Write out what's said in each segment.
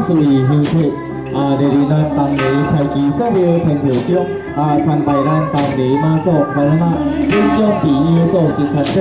注意休息。啊，第二咱東麗財基祖廟天后宮，啊，參拜咱東麗媽祖婆媽，本宮庇佑所生產者。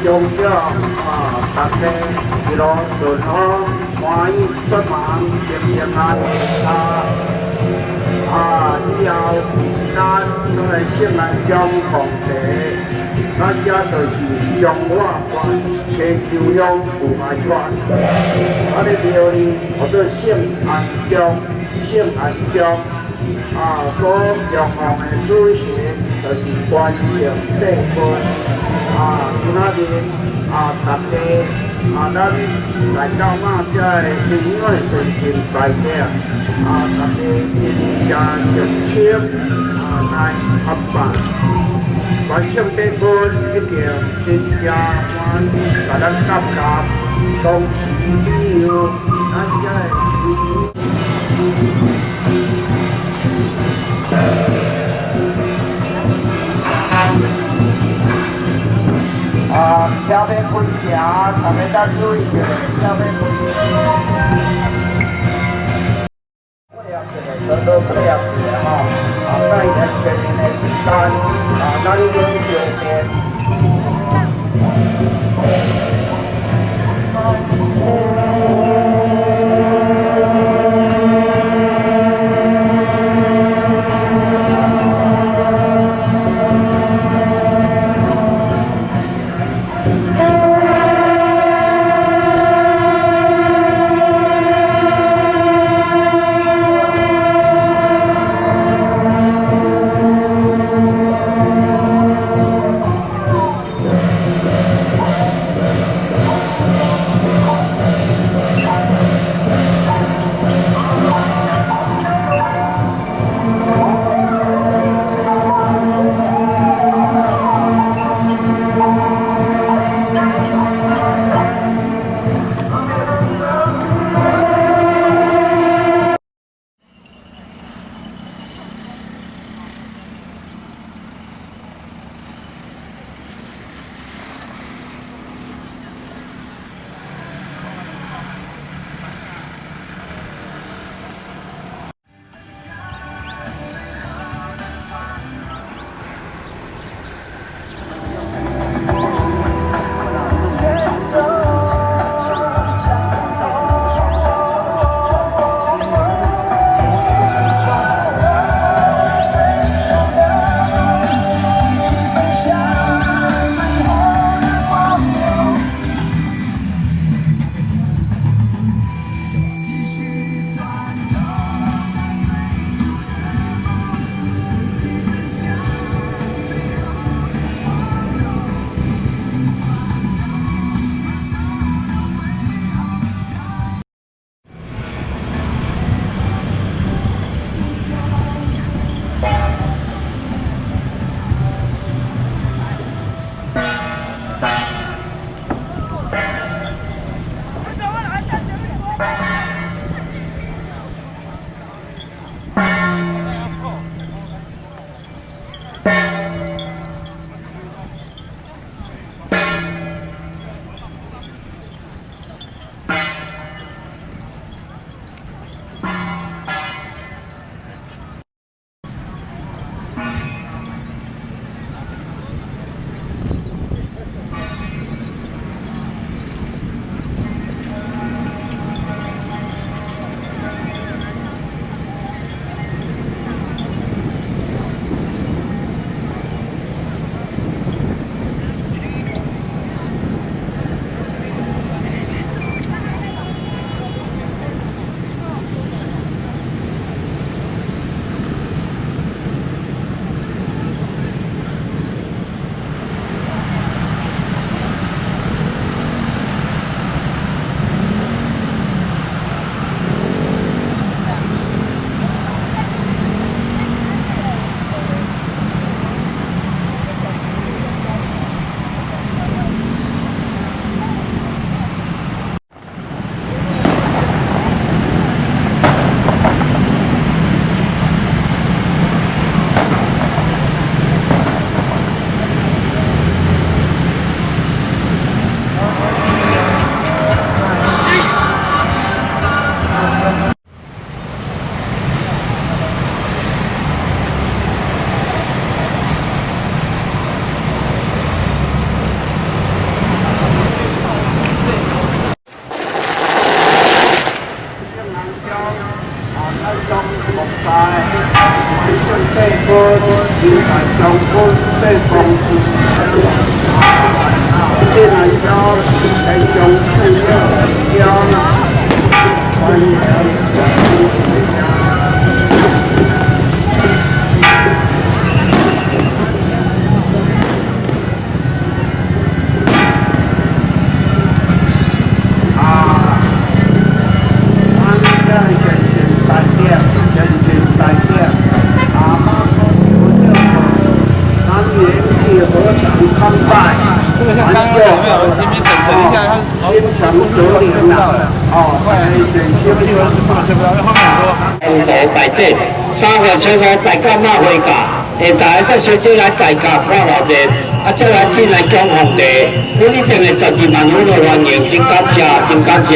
中獎啊！大家一路順風，歡喜出門，平平安安啊！以後咱都來聖安宮奉茶，咱這就是彰化縣溪州鄉富牌村。啊，這廟呢叫做聖安宮，聖安宮啊，所供奉的主神就是關聖帝君。啊，今仔日啊，大家啊，咱來到馬這个平安順心大家啊，大家真正誠心啊來參拜，關聖帝君一定真正歡喜，共咱感覺當時庇佑，咱這个。啊，車欲開行，大家較注意者，車欲開。配合一下，多多配合一下吼。啊，等伊前面的時間，啊，咱用小電。我這邊等等一下，他金城折林啦，哦，這不能睡不着，後面很多。紅爐大典，3月初五大甲媽回駕，下大個小姐來大駕看偌熱，啊，再來進來講紅茶，阮一定會12萬份的歡迎，真感謝，真感謝。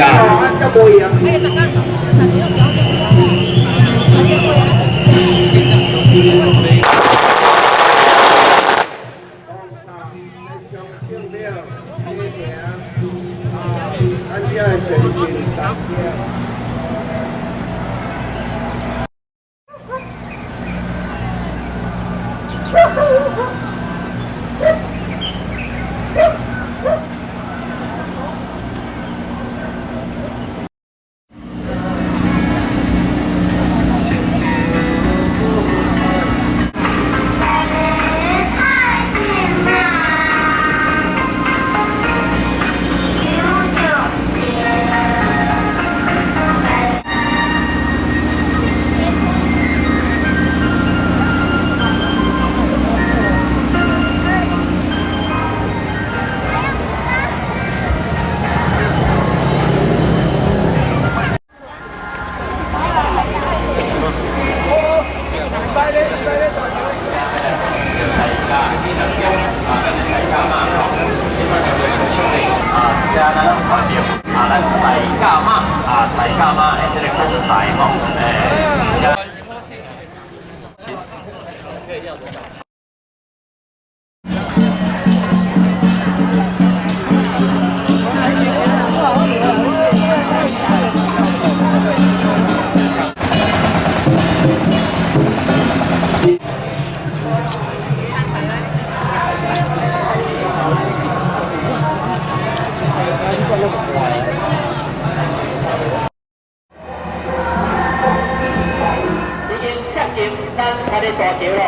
已經接近咱三个大橋咯，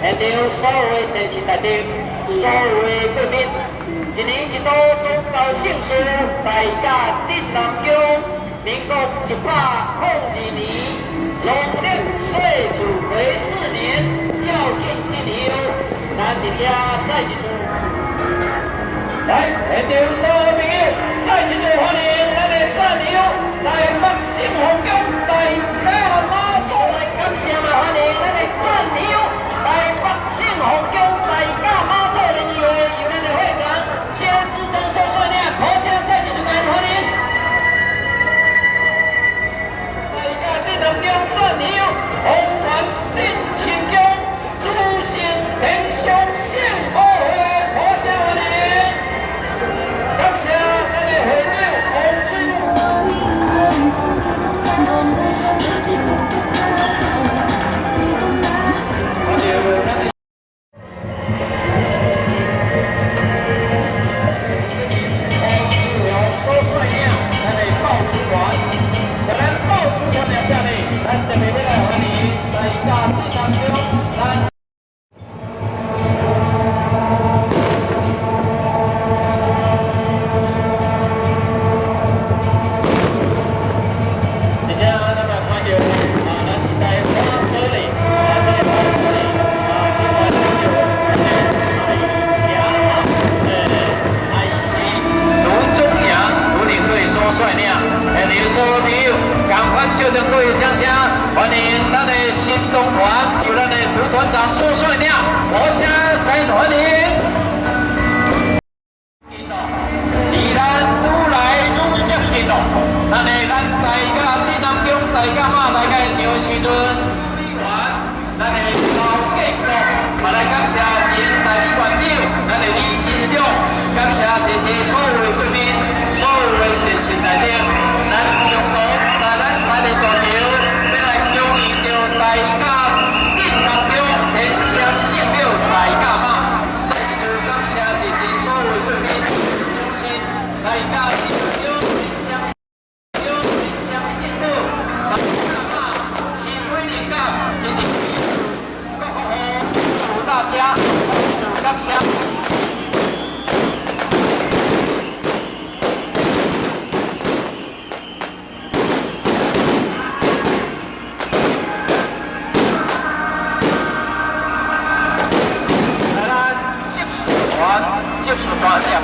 現場所有的善信大德，所有的貴賓，一年一度宗教盛事大甲鎮南宮，民國102年農曆歲主癸巳年吊慶進行，咱佇遮再一次來，現場所有朋友再一次歡迎咱的戰友台北聖福宮大甲媽祖來感謝嘛，歡迎咱的戰友台北聖福宮大甲媽祖聯誼會由咱的會長謝志忠所率領，鼓聲再一次來歡迎。大甲鎮南宮戰友紅團鎮清宮主神天上聖保會，鼓聲歡迎。感謝。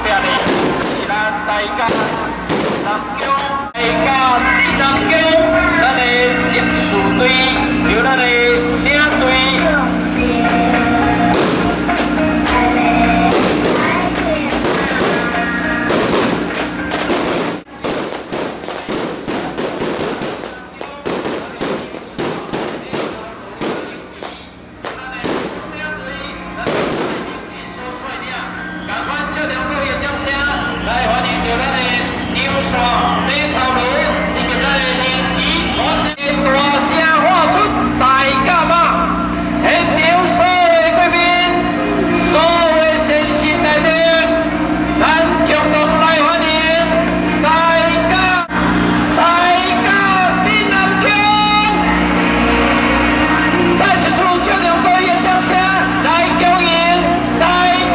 壁呢，是咱大甲南宮，大甲鎮南宮，咱的執事隊，由咱的領隊。來歡迎著咱的牛山馬頭鑼以及咱的靈旗鼓聲大聲喊出大甲媽，現場所有的貴賓，所有的先生大德，咱共同來歡迎大甲大甲鎮南宮，再一次笑容各位的掌聲來恭迎大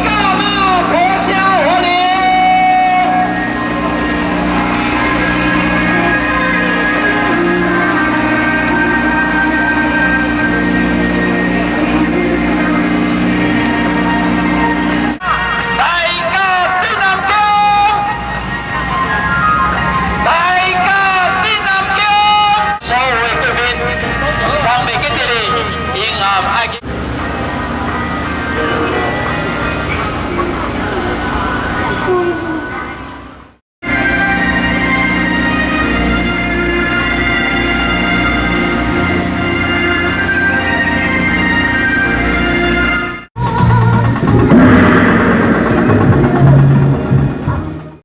甲媽鼓聲歡迎。大甲鎮南宮，大甲鎮南宮，所有的貴賓，講袂記得的，永遠愛記。